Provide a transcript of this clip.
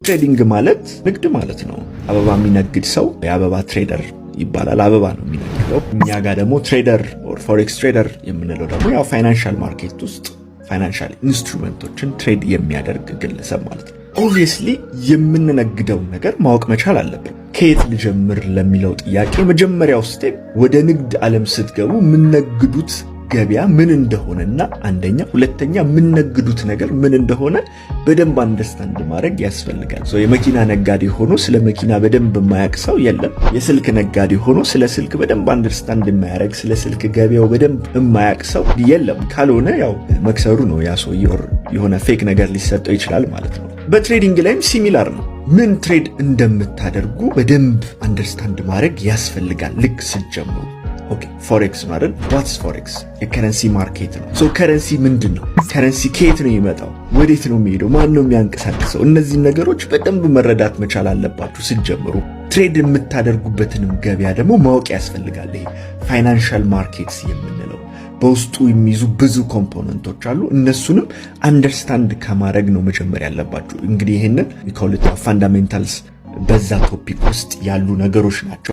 Trading ማለት ንግድ ማለት ነው። አበባ የሚነግድ ሰው የአበባ trader ይባላል። አበባ ነው የሚነግደው። እኛ ጋር ደግሞ trader or forex trader የምንለው ደግሞ ያው financial market ውስጥ financial instrument ኦችን trade የሚያደርግ ግለሰብ ማለት ነው። Obviously የምንነግደውን ነገር ማወቅ መቻል አለብን። ከየት ልጀምር ለሚለው ጥያቄ መጀመሪያው step ወደ ንግድ ዓለም ስትገቡ የምትነግዱት ገበያ ምን እንደሆነና አንደኛ፣ ሁለተኛ የምትነግዱት ነገር ምን እንደሆነ በደንብ understand ማድረግ ያስፈልጋል። የመኪና ነጋዴ ሆኖ ስለ መኪና በደንብ የማያውቅ ሰው የለም። የስልክ ነጋዴ ሆኖ ስለ ስልክ በደንብ understand የማያደርግ፣ ስለ ስልክ ገበያው በደንብ የማያውቅ ሰው የለም። ካልሆነ ያው መክሰሩ ነው፣ ያ ሰውዬ የሆነ fake ነገር ሊሰጠው ይችላል ማለት ነው። በ trading ላይም similar ነው። ምን trade እንደምታደርጉ በደንብ understand ማድረግ ያስፈልጋል ልክ ስትጀምሩ። Okay, forex ነው አይደል? What's forex? የ currency market ነው። So currency ምንድን ነው? Currency ከየት ነው የሚመጣው? ወዴት ነው የሚሄደው? ማን ነው የሚያንቀሳቅሰው? እነዚህን ነገሮች በደንብ መረዳት መቻል አለባችሁ ስትጀምሩ። Trade የምታደርጉበትንም ገበያ ደግሞ ማወቅ ያስፈልጋል። ይሄ financial markets የምንለው በውስጡ የሚይዙ ብዙ component ኦች አሉ። እነሱንም understand ከማድረግ ነው መጀመር ያለባችሁ። እንግዲህ ይህንን fundamentals በዛ topic ውስጥ ያሉ ነገሮች ናቸው።